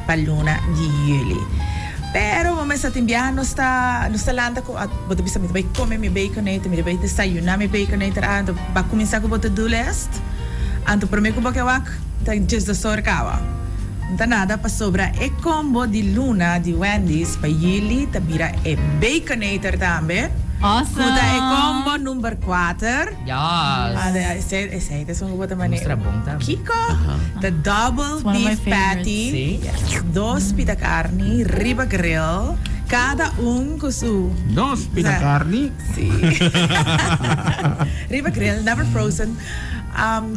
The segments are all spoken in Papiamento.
pa luna di juli. Pero bo mester tin biaha nos ta nos ta lanta ku bo ta bisa mi ta bai kome mi baconator, mi ta bai desayuna mi baconator anto ba kuminsá ku bo to do list anto promé ku bo ke wak ta djesdos or kaba. No ta nada pasobra e combo di luna di Wendy's pa juli ta bira e baconator tambe ku ta e combo number kuater. Yes. Esei ta esun ku bo ta mane. Mustra bon tambe. Kiko? Ta double beef patty. Dos pita karni riba grill. Kada un ku su. Dos pita karni? Si. Riba grill, never frozen.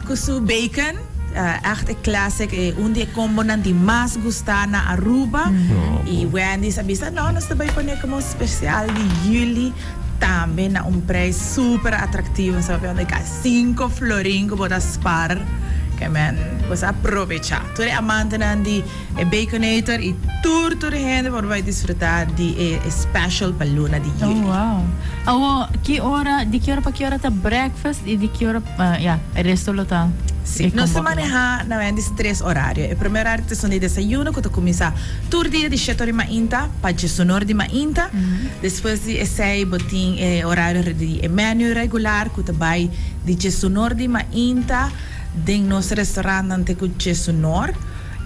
Ku su bacon. Echt e classic, e un di e combonan di mas gusta na Aruba. Y Wendy's a bisa, no, nos ta bay pone como special di juli. Tambe na un prijs super atractivo, nos ta papia di casi cinco florin cu bo ta spar, ke men bo sa aprovecha. Tur e amantenan di e Baconator y tur tur hende por bay disfruta di e special pa luna di juli. Oh wow. Awo ki ora, di ki ora pa ki ora ta breakfast y di ki ora, ya, e resto lo ta Si, nos ta maneha na Wendy's tres horario. E prome horario ta esun di desayuno cu ta cuminsa tur dia di shete ora di mainta pa diesunor di mainta. Despues di esei bo tin e orario di e menu regular ku ta bai di djesunor di mainta den nos restaurantnan te ku djesunor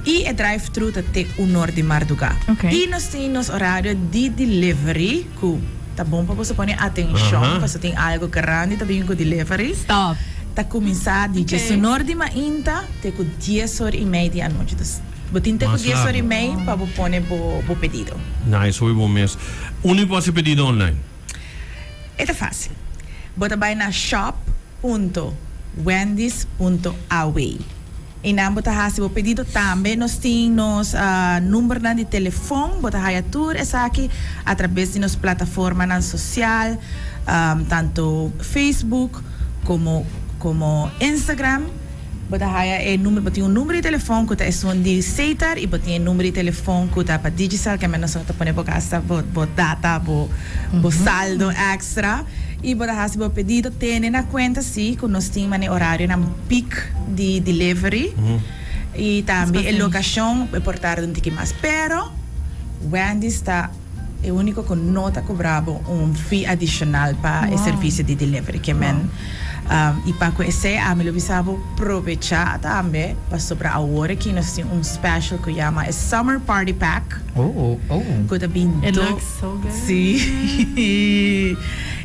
i e drive thru ta te unor di marduga. I nos tin nos orario di delivery ku ta bon pa boso pone atenshon pasobra tin algo grandi ta bin ku delivery. Ta kuminsá di djesunor di mainta te ku dies or i mei di anochi. Bo tin te ku dies ora i mei pa bo pone bo bo pedido. Nice, hopi bon mes. Unda mi por hasi pedido online? E ta fácil. Bo ta bai na shop punto wendys punto aw. Einan bo ta hasi bo pedido. Tambe nos tin nos numbernan di telefon. Bo ta haya tur esaki a trabes di nos plataformanan sosial, tanto Facebook komo komo Instagram. Bo ta haya e number, bo tin un number di telefon ku ta esun di Setar i bo tin e number di telefon ku ta pa Digicel, ke men nosotros ta pone bo gasta bo bo data, bo bo saldo extra i bo ta hasi bo pedido. Tene na kuenta si ku nos tin manera orarionan peak di delivery i tambe e lokashon e por tarda un tiki mas, pero Wendy's ta. E úniko ku no ta kobra bo un fee adishonal pa e servisio di delivery. Ke men i pa ku esei ami lo bisa bo probechá tambe pasobra awor aki nos tin un special ku yama e Summer Party Pack ku ta bin It looks so good. Sí.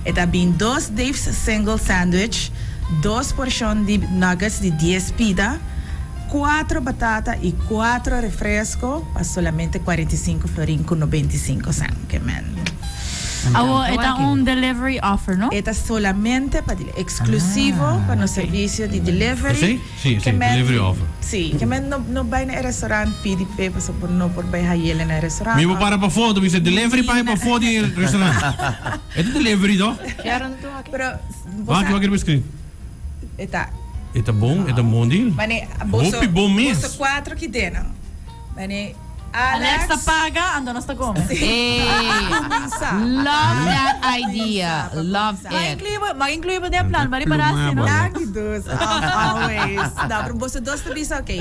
E ta bin dos Dave's Single Sandwich, dos porshon di nuggets di dies pida. Cuatro batata y cuatro refresco pa solamente 45 florin cu 95 cent. Ke men. Awo e ta un delivery offer, no? E ta solamente pa exclusivo pa nos servicio di delivery. Esey? Si, si, delivery offer. Si, ke men no no bay na e restaurant pidi p'e pasobra bo no por bay hayele na e restaurant. Mi bo para pafó, ta bisa delivery pa hay pafó di e restaurant. E ta delivery toh? Pero bo Wak, sa. wak riba screen. E ta. E ta bon, e ta bon deal. Mane boso, Hopi bon mes. boso cuatro ki denan. Mane Alex Alex. ta paga, anto nos ta come. Ey, Cuminsa. love that idea. Love Ma it. inclui bo, ma inclui bo den e plan, bari para Pluma asi, no? bo. Danki dus, always. No, pero boso dos ta bisa, ok,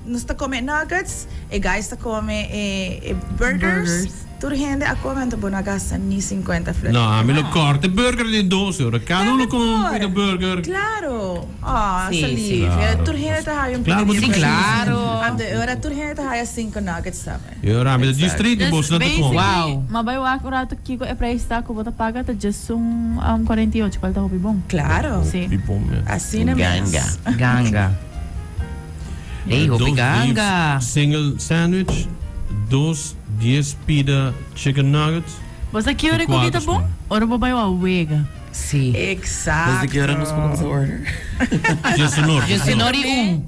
nos ta come nuggets, e guys ta come e burgers. Burgers. Tur hende a come anto bo no a gasta ni cincuenta florin. No, ami lo corta e burger den dos ora. Cada uno come un pida burger. Claro. Oh, Sí, sa sí. lief. Claro. Tur hende ta haya un Claro, pida bo Sí, burger. claro. Anto e ora tur hende ta haya cinco nuggets tambe. E ora ami ta djis trinta y boso ta come. Wow. Ma bai wak un rato kiko e prijs ta ku bo ta paga ta djes un 48 cual ta hopi bon. Claro. Sí. Hopi bon mes. Asina mes. Ganga. Ganga. Ey, hopi Dos ganga. beef single sandwich, dos dies pida chicken nuggets. Bo sa ki ora ku ki ta bon? Ora bo bai wou wega. Sí. Exacto. Desde ki ora nos por cuminsa order? Djesenor. Djesenor y un.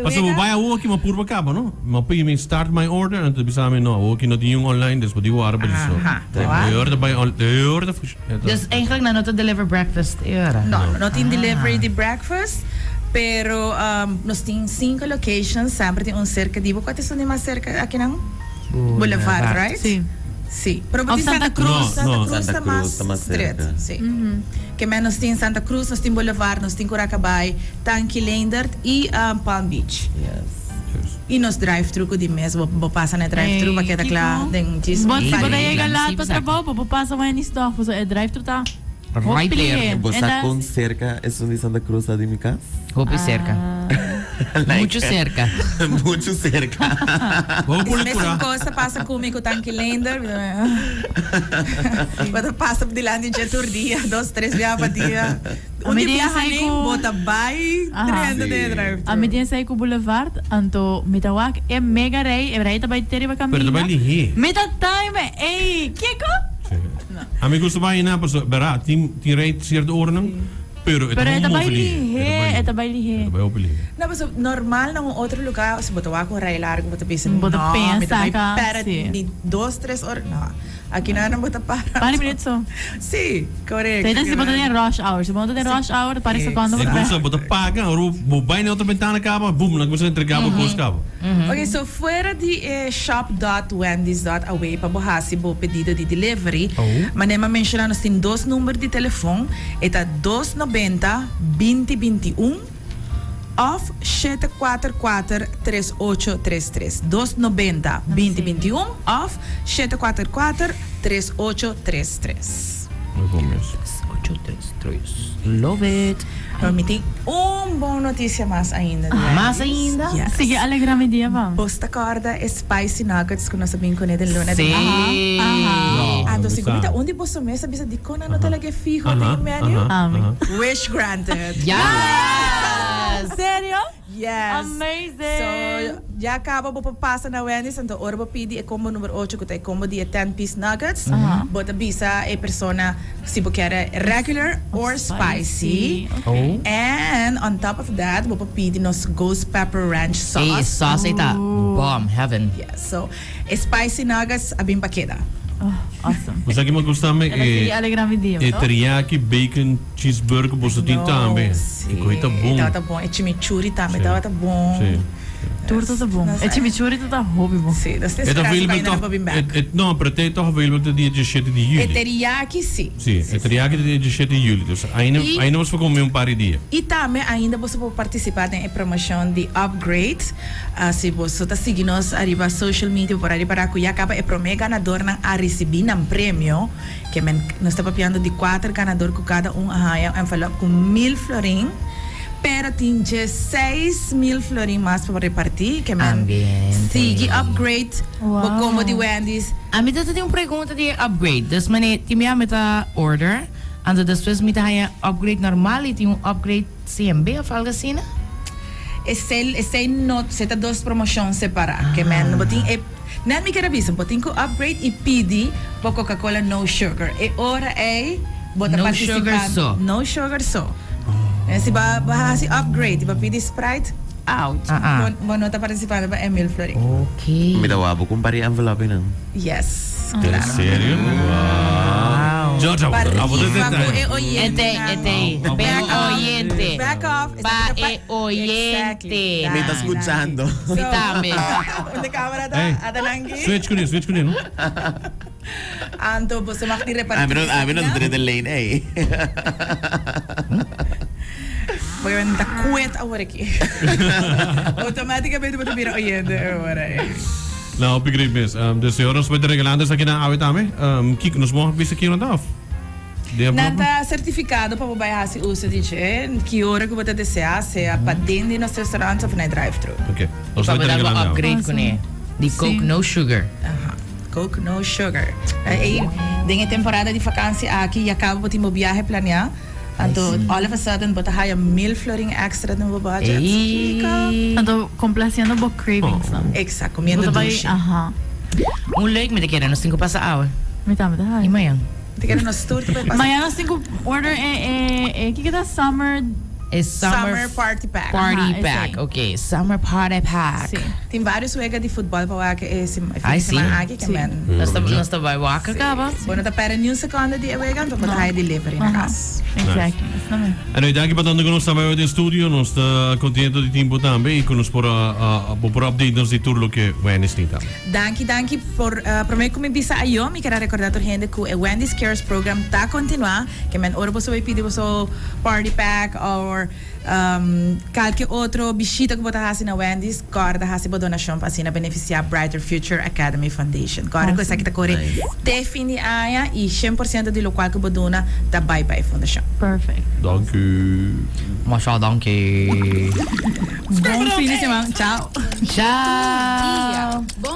Pasobra bo bai awo aki ma purba caba no. Ma pidi mi start my order anto ta bisa mi no awo aki no tin un online des bo di wara pa djesenor. Aha. E ora ta bai on e ora ta funciona. Dus eigenlijk nan no ta deliver breakfast e ora? No, no tin delivery di breakfast. Pero nos tin cinco locations, semper tin un cerca di bo. Cua ta esun di mas cerca akinan? Boulevard, right? Sí. Sí. Pero bo Of tin Santa Santa Cruz. Cruz. Santa No, no. Cruz Santa ta Cruz mas ta mas stret. cerca. Sí. Ke men nos tin Santa Cruz, nos tin Boulevard, nos tin Curacabai, Tanki Leendert y Palm Beach. Yes. Yes. Y nos drive-thru cu di mes bo bo pasa na e drive-thru pa keda cla den djis Bo si bo ta varios yega minuut. laat pa trabou bo por pasa Wendy's toch pasobra e drive-thru ta hopi Right there. lihe. Bo En sa ta con cerca esun di Santa Cruz ta di mi cas? Hopi cerca. Like, Mucho cerca. Mucho cerca. Bo por Es mesun cura. cos ta pasa cu mi cu Tanki Leender. Bo ta pasa dilanti dje tur dia, dos, tres biaha pa dia. A Un mi di den biaha esei nen ku bo ta bai Aha. trenta den e Sí. drive A mi thru. den esei ku Boulevard, anto mi ta wak e mega rei, e rei ta bai te riba Pero ta kaminda. bai lihé. Mi ta time, ey, kiko? Sí. A mi gusta bai na paso, bera, tin tin rei cierto oranan, pero e ta Pero e ta move bai lihé. lihé, e ta bai lihé. E ta bai hopi lihé. No, paso normal na un otro lugar, si bo ta wak un rei largo, bo ta bisa, Bo ta no, mi ta pensa bai ka, pera sí. ni dos, tres ora. No. Aki nan no bo ta para. Par di minuut so. Sí, correcto. Te ta si bo ta den rush hour. Si bo no ta den rush hour, pare secondo bo E ta. cosa bo ta paga, ora bo bai na otro bentana caba, boom, nan cuminsa entrega bo cos caba. Ok, so fuera di e shop dot wendys dot away pa bo haci bo pedido di delivery, manera mi a menciona nos tin dos number di telefon, e ta 290 20 21 of 744 3833. 290 20 21 of 744 3833. Muy bon mes. 3833. Love it. Pero mi tin un bon noticia mas ainda. Mas ainda? Yes. Sigui alegra mi dia, bam. Bos ta corda e spicy nuggets cu nos a bin cune den luna di Sí. Aha. Anto No, sigur mi ta sa. un di boso mes a bisa dicon nan no ta laga e fiho den e menu? Ami. Wish granted. Yes! Serio? Yes. Amazing. So, ya caba bo por pasa na Wendy's, anto ora bo pidi e combo number ocho cu ta e combo di e ten piece nuggets, bo ta bisa e persona si bo kier e regular or spicy. Okay. And on top of that, bo por pidi nos ghost pepper ranch Ey, e sauce. sauce ey ta bomb, heaven. Yes. So, e spicy nuggets a bin pa keda. Oh, awesome. Bo sa ki mi gusta mi? Ela sigui alegra mi dia, E no? teriyaki bacon cheeseburger boso tin tambe. Sí. E koi ta bon. E tabata bon. E chimichurri tambe Sí. tabata bon. Sí. Tur ta bon. Nos- E chimichurri ta ta hopi bon. Sí, nos tin E ta esperanza pa available ainda toch? no por bin back. E, e, no, pero te toch available te dia 17 di E juli. teriyaki sí. Sí, e teriyaki te dia 17 di juli. Dus ainda, I- ainda boso por come un par di dia. I tambe ainda boso por participa den e promocion di Upgrade. Si boso ta sigui nos ariba social media bo por a ripara cu ya caba e prome ganadornan a ricibi nan premio. Ke men nos ta papiando di cuater ganador cu cada un a haya un envelop cu mil florin. Pero tin dje 6000 florin mas pa reparti. Ke men Ambiente. sigui Upgrade bo Wow. combo di Wendy's. Ami ta tin un pregunta di e upgrade. Dus mane tin bia mi ta order, anto despues mi ta haya upgrade normal y tin un upgrade CMB of algo asina? Esei esei no esei ta dos promocion separa. Ke men bo tin e net mi kier a bisa bo tin ku upgrade y pidi bo Coca Cola no sugar. E ora ei bo ta No participa sugar so. No sugar so. En si bo bo hasi upgrade y bo pidi Sprite out. Ah, ah. Bo bo no ta participando pa e mil florin. Ok. Mi ta wak bo kumpara e envelope nan. Yes. En Claro. serio? Wow. George, abo Pa abo rifa te ku e Ete, oyentenan. ete. Back Pa off. oyente. Back off. Pa Esaki ta pa e oyente. Exactly. Mi ta Danki. skuchando. Mi tambe. Unda camera ta? Hey. Adanangi. Switch kuné, switch kuné, no? Anto boso mag di reparti. Ami no, ami no ta drenta lane ei. Porque men ta kuet awor aki. Automaticamente bo ta bira oyente awor ei. Nou, hopi great mes. Um, dus señor, nos mete regalando esaki na awe tambe. Um, kiko, nos mogen bisa kier af? De Nan ta certificado pa bo bai hasi uso di dje, ki ora ku bo ta desea, sea paden di nos restaurant of na e drive-thru. Ok. Nos Pa bo mete dar bo regalando awe. upgrade kuné. Di Coke no sugar. Aha. Coke no sugar. E den e temporada di vakantie aki ya caba bo tin bo biahe planea. Anto all of a sudden bo ta haya mil florin extra den bo budget. Ey. Anto complaciendo bo cravings nan. Exacto, comiendo Bo ta bai, dushi. aha. Un leuk mi ta kere nos tin ku pasa awe. Mi tambe ta I haya. mañan. Mi ta kere nos tur ta bai pasa. Mañan nos tin ku order e e e kiko ta summer E Summer summer party pack. party Aha, pack. esei. Ok, summer party pack. Sí. Tin varios wega di futbol pa wak e fin di Ai, sí. semana aki ke Sí. men. Nos ta nos ta bai wak kaba. Bo no ta perde ni un seconde di e wega, anto bo ta haya delivery na Aha. kas. Exactly. Esei tambe. Anyway, danki pa tanto ku nos ta bai den studio. Nos ta kontento di tin bo tambe i ku nos por a bo por update nos di tur loke Wendy's tin tambe. Danki, danki por prome ku mi bisa ayo mi ker a rekorda tur hende ku e Wendy's Cares program ta kontinua. Ke men ora boso bai pidi boso party pack or. Kalke otro bishita ku bo ta hasi na Wendy's, kòrda hasi bo donashon pa asina benefisiá Brighter Future Academy Foundation. Kòrda ku esaki ta kore te fin di aña i 100% di lokual ku bo duna ta bai pa e fundashon. Perfect. Danki. Masha danki. Bon fin di siman. Chao. Chao.